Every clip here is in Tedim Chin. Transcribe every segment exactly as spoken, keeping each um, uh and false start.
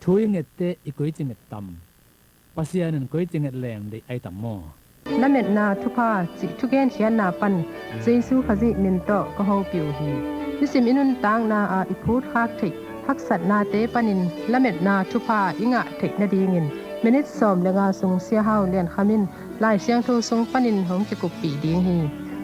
Thu i ngette i koici nget tam? Pasian in koici nget leng deih ahi tam maw? Lametna thupha cih thugenkhiatna pan Jesu Khazih min tawh ka hopih uh hi. Nisim i nuntakna ah i phutkhak theih haksatnate panin lametna thupha i ngah theih nadingin minit sawm le nga sung Sia Hau Lian Kham in Lai Siangtho sung panin hong kikuppih ding hi.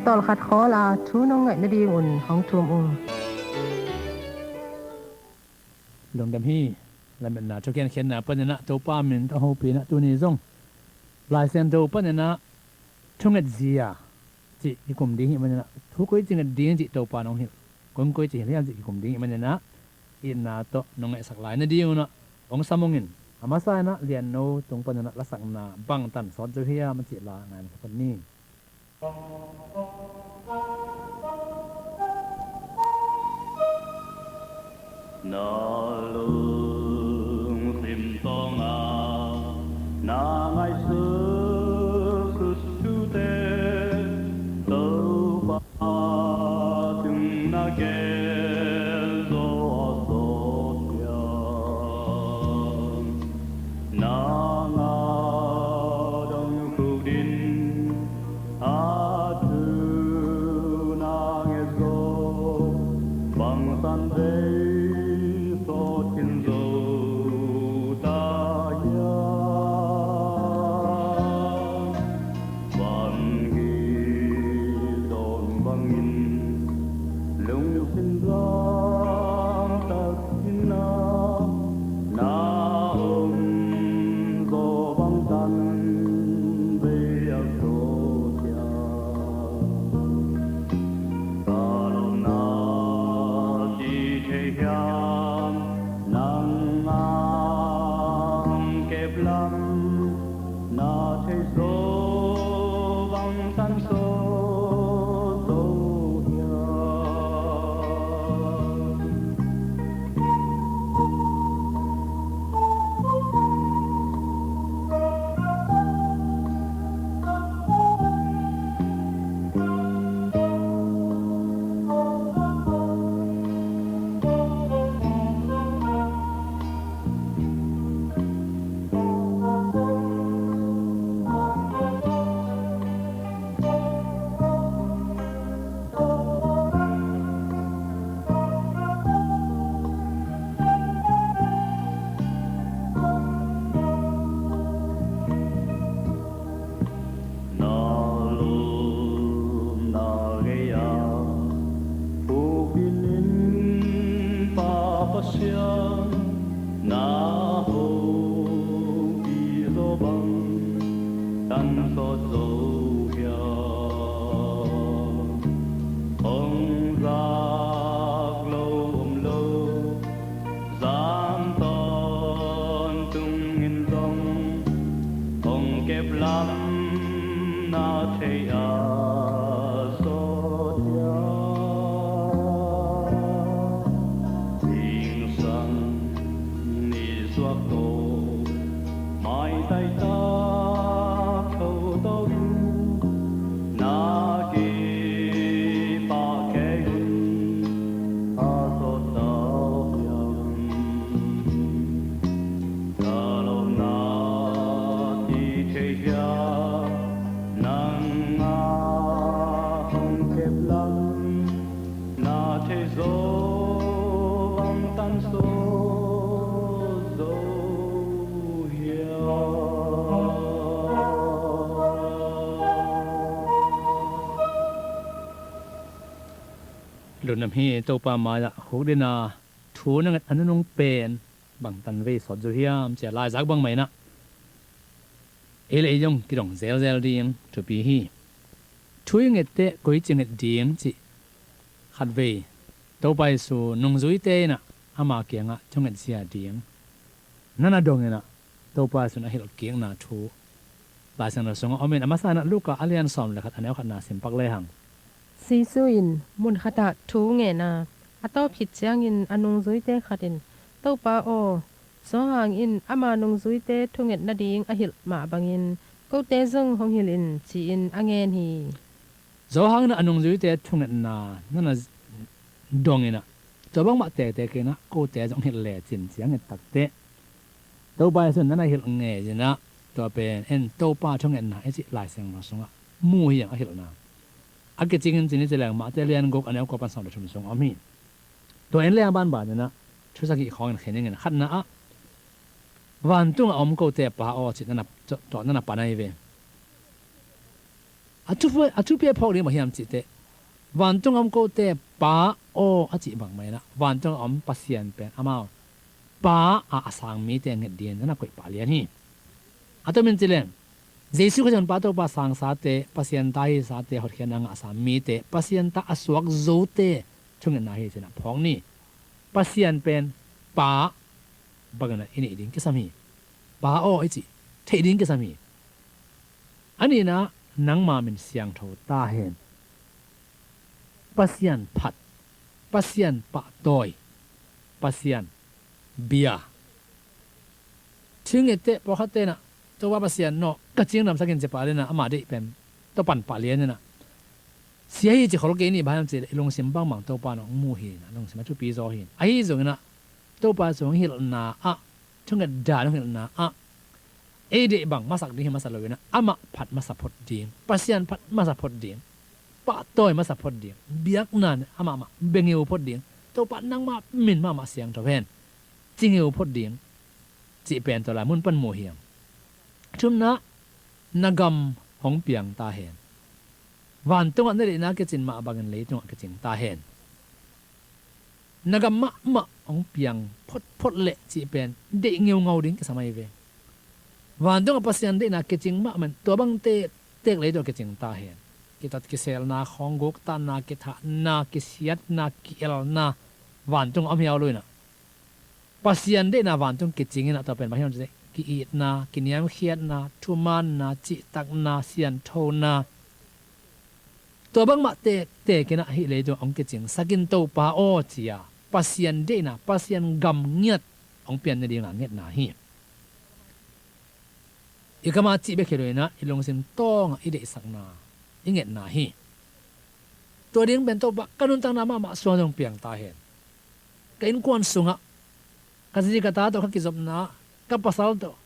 Tawlkhat khawl a thu nong ngaih nadingun hong thum ung. Lungdam hi. Lametna thugenkhiatna paninah Topa min tawh hopih inah tuni zong Lai Siangtho paninah thunget zia cih kikum ding hi maninah thu koici nget ding cih Topa nong hilh, kong koici hilh hiam cih kikum ding hi maninah itna tawh nong ngaihsak lai nadingunah hong sam ungin, a masa inah Lianno tung paninah lasakna bangtan sawt zo hiam a cih la ngai masa phot ni. Na lungsim tawngah na ngaihsut thute Topa tung na gelh zaw a sawt hiam? Nang a dong khuk din a thu na nget zaw bangtan vei sawt khin zo ta hiam? Van hi dawn bangin lungsim zang tak in na na om zaw bangtan vei a sawt hiam? Ka lawmna ci thei hiam? Nang a hong kep lam na thei zaw bangtan sawt zo hiam? Na lawmna gei-ah pukdinin Pa Pasian na hopih zaw bangtan sawt zo hiam? Hong zak lo om lo zan tawntung in zong hong kep lam na thei a sawt hiam? Zingsang nisuak tawh maitai tak tho to in na kipah kei un a sawt ta hiam? Ka lawmna ci thei hiam? Nang a hong kep lam na thei zaw bangtan sawt zo hiam? Lungdam hi. Topa mai-ah khukdin a thu na nget a nunung pen bangtan vei sawt zo hiam ci-a laizak bangmah inah ei le ei zong kidong zelzel ding thupi hi. Thu i ngette koici nget ding cih khatvei Topa Jesu nungzuite inah ama kiangah thunget zia ding na na dong inah Topa Jesu in a hilh kikna thu Lai Siangtho sungah om in, a masa inah Luka a lian sawm le khat a neu khatna sim pak lehang. Jesu in mun khatah thu ngen a, a tawp khit ciangin a nungzuite khat in, Topa aw, Johan in ama nungzuite thunget nading a hilh mah bangin kote zong hong hilh in, ci-in a ngen hi. Johan in a nungzuite thungetna na na dong inah tua bangmah tektek inah kote zong hilh lecin ci-a nget takteh Topa Jesu in na na hilh ngei inah, tua pen en Topa thungetna i cih Lai Siangtho sungah mu hi ang a hilhna. A kicing in cin i ci leng Mate lian guk a neu kua pan sawm le thum sung a om hi. Tua en leng a banban inah thu sagih khawng in khen ing in, khatna ah vantungah a om kote Pa aw cih na na, tawh na na pan ahi ve. A thu, a thupi a phawk ding bang hiam cihteh, vantungah a om kote Pa aw a cih bangmah inah vantungah a om Pasian pen amau Pa a a sang mite nget dingin na na koih pah lian hi. A tomin ci leng Jesu Khazih honpa Topa sangsate, Pasian ta hisate, hotkhiatna ngahsa mite, Pasian ta a suak zote thungetna hi cinah phawk ni. Pasian pen Pa bangin ah i neih ding kisam hi. Pa aw i cih theih ding kisam hi. A nihna, nangma min siangtho ta hen. Pasian phat, Pasian pahtawi, Pasian bia. Thingette pawlkhatte inah Topa Pasian nawh ka cing damsak in ci pah lian inah ama deih pen tawh pan pah lian inah sia hi ci khol kei ni, bang hiam cihleh i lungsim bangbang Topa in hong mu hi inah lungsim a thupi zaw hi. Ahi zongin ah Topa sung hilhna ah, thunget dan hong hilhna ah ei deih bang masak ding hi masa lo inah amah phat masa phot ding, Pasian phat masa phot ding, pahtawi masa phot ding, biakna in amah mah bia ngeu phot ding, Topa nangma min mahmah siangtho hen ci ngeu phot ding cih pen tua lai mun pan mu hi ang. Thumna, na gam hong piang ta hen. Vantungah na deihna kicin mah bangin leitungah kicing ta hen. Na gam mahmah hong piang photphot leh cih pen deih ngeungau ding kisam ahi ve. Vantungah Pasian deihna kicing mahmah in tua bang tektek leitungah kicing ta hen. Kitat kiselna, khawng guktatna, kithahna, kisiatna, ki-elna vantungah om hiau lo inah Pasian deihna vantung kicing inah tua pen bang hiam cihleh ki-itna, kiniamkhiatna, thumaanna, cihtakna, sianthona, tua bangmah tektek inah hih leitungah hong kicingsak in Topa aw ci-a Pasian deihna, Pasian gam ngiat hong pian nadinga ngetna hi. I kam a cih bek hi lo inah i lungsim tawngah i deihsakna i ngetna hi. Tua ding pen Topa ka nuntakna mahmah sungah zong piang ta hen. Ka innkuan sungah, ka zi ka ta tawh ka kizopna, ka pasal tawh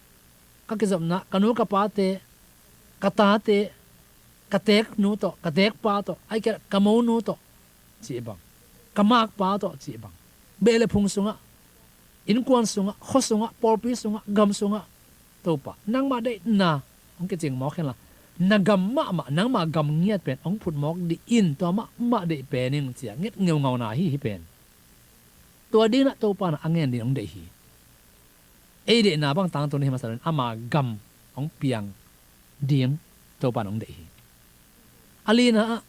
ka kizopna, ka nu ka pate, ka tate, ka teeknu tawh, ka teekpa tawh, ahih kei leh ka monu tawh cih bang, ka makpa tawh cih bang, beh le phung sungah, innkuan sungah, khua sungah, pawlpi sungah, gam sungah, Topa nangmah deihna hong kicing mawk hen la, na gam mahmah, nangmah gam ngiat pen hong phut mawk dih in, tua mahmah deih pen ing ci-a nget ngeungauna hi. Hih pen tua ding inah Topa in a ngen ding hong deih hi. Ei deihna bang tangtun hi masa lo in ama gam hong piang ding Topa in hong deih hi. A lina ah,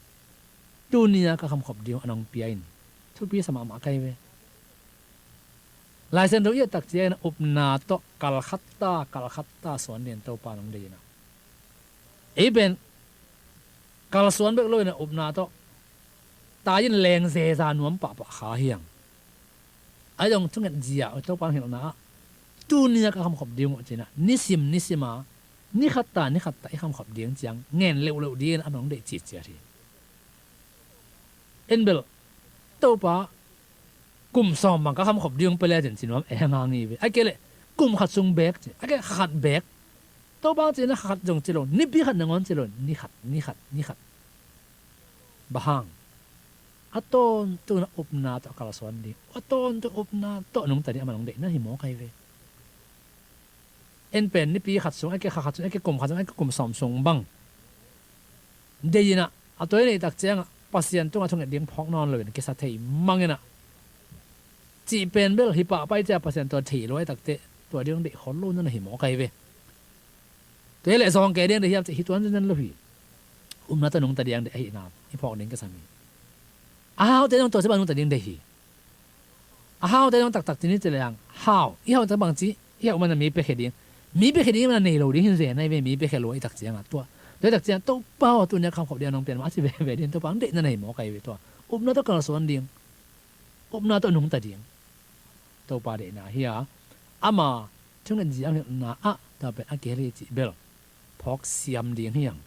tuni-a ka khamkhop ding uh a nong pia in, thupi sa mahmah ka hi ve. Lai Siangtho i et tak ciangin upna tawh kalkhatta kalkhatta suan dingin Topa in hong deih inah, ei pen kalsuan bek lo inah upna tawh tai in leng zeza nuam pahpah kha hi ang. Ahi zong thunget zia Topa in hilhna ah, tuni-a ka khamkhop ding uh ci inah nisim nisim a, ni khatta ni khatta i khamkhop ding ciang ngen leuhleuh dingin a nong deih citciat hi. En bel Topa, kum sawm bang ka khamkhop ding pia le cin ci nuam e hang hang hi ve. Ahih kei leh kum khat sung beek ci, ahih kei leh kha khat beek. Topa ci inah kha khat zong ci lo, nipi khat nangawn ci lo, ni khat, ni khat, ni khat. Bang hang? A tawntung inah upna tawh kalsuan ding, a tawntung upna tawh nungta ding a man hong deihna hi mawk ahi ve. En pen nipi khat sung, ahih kei leh kha khat sung, ahih kei leh kum khat sung, ahih kei leh kum sawm sung bang deih inah, a tua i neih tak ciangah Pasian tungah thunget ding phawk nawn lo in kisa thei mang inah cih pen bel hi pahpah i ci-a Pasian tua thei lo ahih takteh tua ding deih khol lo na na hi mawk ahi ve. Tua hi leh zawng kei ding deih hiam cih hi tuan zenzen lo hi. Upna tawh nungta ding deih ahihna i phawk ding kisam hi. A haute zong tua ci bang nungta ding deih hi. A haute zong taktak ci ni ci leng hau, i hau tak bang ci, i hau mana mi piakhia ding, mi piakhia ding mana nei lo ding hin zen ahi ve, mi piakhia lo ahih tak ciangah tua, tua ahih tak ciangah Topa aw, tuni-a ka khamkhop ding a nong pian mah a ci veve ding Topa hong deihna na hi mawk ahi ve. Tua upna tawh kalsuan ding, upna tawh nungta ding Topa deihna hi a, ama thunget zia hong hilhna ah tua pen a kihel hi cih bel phawk siam ding hi ang.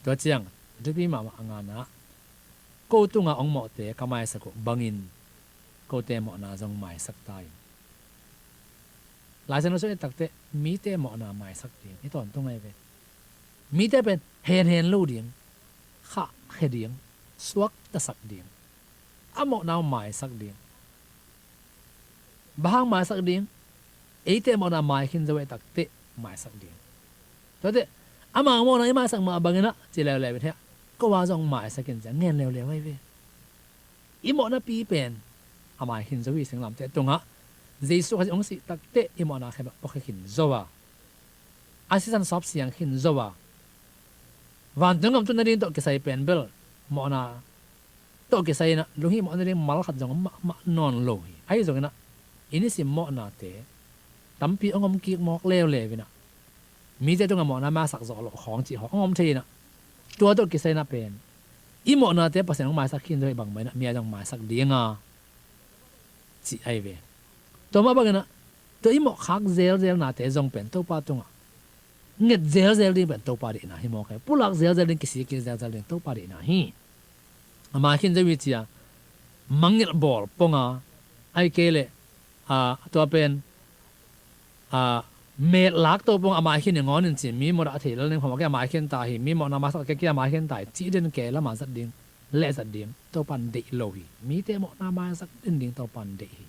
Tua ciang a thupi mahmah a ngana ah, ko tunga hong mawhte ka maisak uh bangin kote mawhna zong maisak ta in. Lai Siangtho sung i et takteh mite mawhna maisak ding i tawntung ahi ve. Mite pen henhen lo ding, khahkhia ding, suaktasak ding, a mawhna uh maisak ding. Bang hang maisak ding? Eite mawhna mai khin zo i et takteh maisak ding. Tuate amau mawhna i maisak mah bangin ah ci leuleu in hiah, ko a zong maisak in ci a ngen leuleu ahi ve. I mawhnapi pen a mai khin zo hi. Singlamteh tungah Jesuh Khazih hong sih takteh i mawhna khempeuh puakhia khin zo a, a sisan sawp siang khin zo a, vantung gam tun nading tawh kisai pen bel mawhna tawh kisai in ah lunghimawh nading mal khat zong om mahmah nawn lo hi. Ahi zongin ah i nisim mawhnate tampi hong om kik mawk leuleu in ah, mite tungah mawhna maisak zawh loh khawng cih khawng hong om thei in ah, tua tawh kisai in ah pen i mawhnate Pasian hong maisak khin zo hi. Bang mah in ah mi a zong maisak ding a cih ahi ve. Tua mah bangin ah tua i mawh khak zelzel nate zong pen Topa tungah nget zelzel ding pen Topa deihna hi mawk hi. Pulak zelzel ding, kisik kik zelzel ding Topa deihna hi. A mai khin zo hi ci a, mangngilh bawl pong a, ahih kei leh a, tua pen a, metlak to pong a mai khin hi ngawn in ci, mi mawhna a thei lel ning khawng a mai khin ta hi, mi mawhna maisak kei a mai khin ta hi cih den kei lam a zat ding, leh zat ding Topa in deih lo hi. Mite mawhna maisak den ding Topa in deih hi.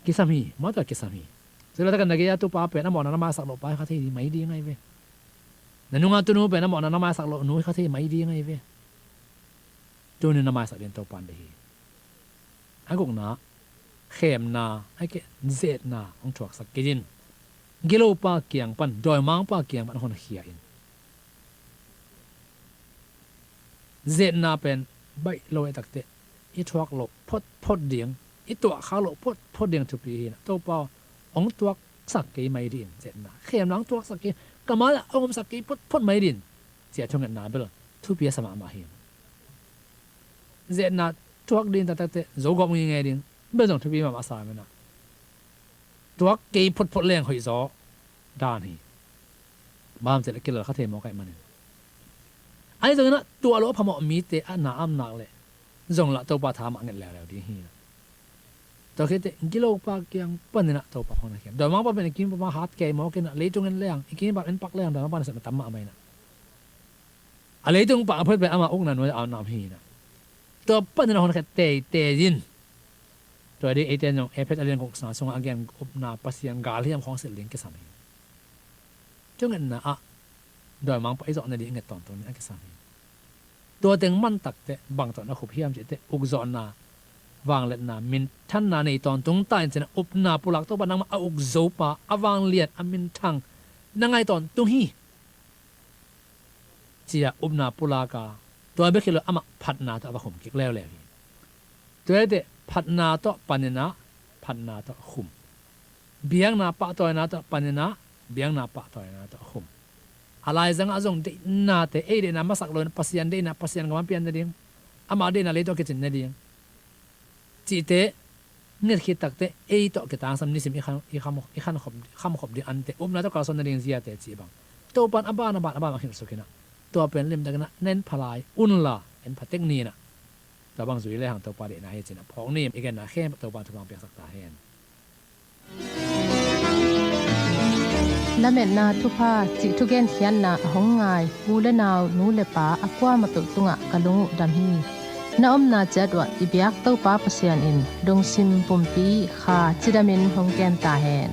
Kisam hi, mawhna kisam hi. Sila takin na gei a tupa pen a mawhna na maisak loh pa hi kha thei mai ding ahi ve. Na nunga tunu pen a mawhna na maisak loh nu hi kha thei mai ding ahi ve. Tuni na maisak ding Topa in deih hi. A gukna, khemna, a keh, zetna hong thuaksak kei in. Gilopa kiang pan, dawimangpa kiang pan honkhia in. Zetna pen baih lo i et takteh i thuak loh photphot ding, i tuahkhak loh photphot ding thupi hi in ah, Topa aw, hong tuaksak kei mai dih in. Zetna, khemna hong tuaksak kei, ka mai ah hong omsak kei photphot mai dih in, ci a thungetna bel thupi a sa mahmah hi. Zetna thuak ding taktakteh zogawp ngingei ding bel zong thupi mahmah a sa in ah, tuak kei photphot leng hoihzaw dan hi. Bang hang hiam cih leh kilal kha thei mawk ahih manin. Ahi zongin ah tuah loh a phamawh mite a na a om nak leh zong lah Topa tha mah nget leuleu ding hi. Tua khit teh gilopa kiang panin ah Topa hong na khiat. Dawimangpa pen i kim pan hat kei mawk in ah, leitung en leng, i kim pan en pak leng dawimangpa na sepna tam mahmah in ah, a leitung pan a phot pen ama ukna nuai a om hi in ah, tua panin ah hong na khiat teitei in. Tua ding eite in zong Efesa a lian gukna sungah a gen upna Pasian galhiam khawng silh ding kisam hi. Thungetna ah dawimangpa i zawh nading i nget tawntung ding a kisam hi. Tua teng man takteh bang tawh na khup hiam cih teh ukzawhna, vangliatna, minthanna nei tawntung ta in ci in ah, upna pulak Topa nangmah a ukzopa, a vanglian, a minthang na ngai tawntung hi, ci a upna pulak a, tua bek hi lo amah phatna tawh a va khum kik leuleu hi. Tua hi teh phatna tawh panin ah, phatna tawh khum. Biakna pahtawina tawh panin ah, biakna pahtawina tawh khum. A laizang ah zong deihnate, ei deihna masak loin Pasian deihna, Pasian gam a pian nading, ama deihna lei tawh kicin nading cihte nget khit takteh ei tawh kitangsam nisim i khan, i kham, i khan khop, kham khop ding ante, upna tawh kalsuan nading ziate cih bang Topa in a ban a ban a ban a hilh suk in ah, tua pen limtakin ah na en pha lai unla en pha tek ni in ah, tua bang zui lehang Topa deihna hi ci in ah phawk ni. I genna khempeuh Topa in thupha piaksak ta hen. Lametna thupha cih thugen khiatna a hong ngai u le nau, nu le pa a kuamah peuh tungah ka lung uh dam hi. Na omna ciat uah i biak Topa Pasian in lungsim pumpi kha cidamin hong kem ta hen.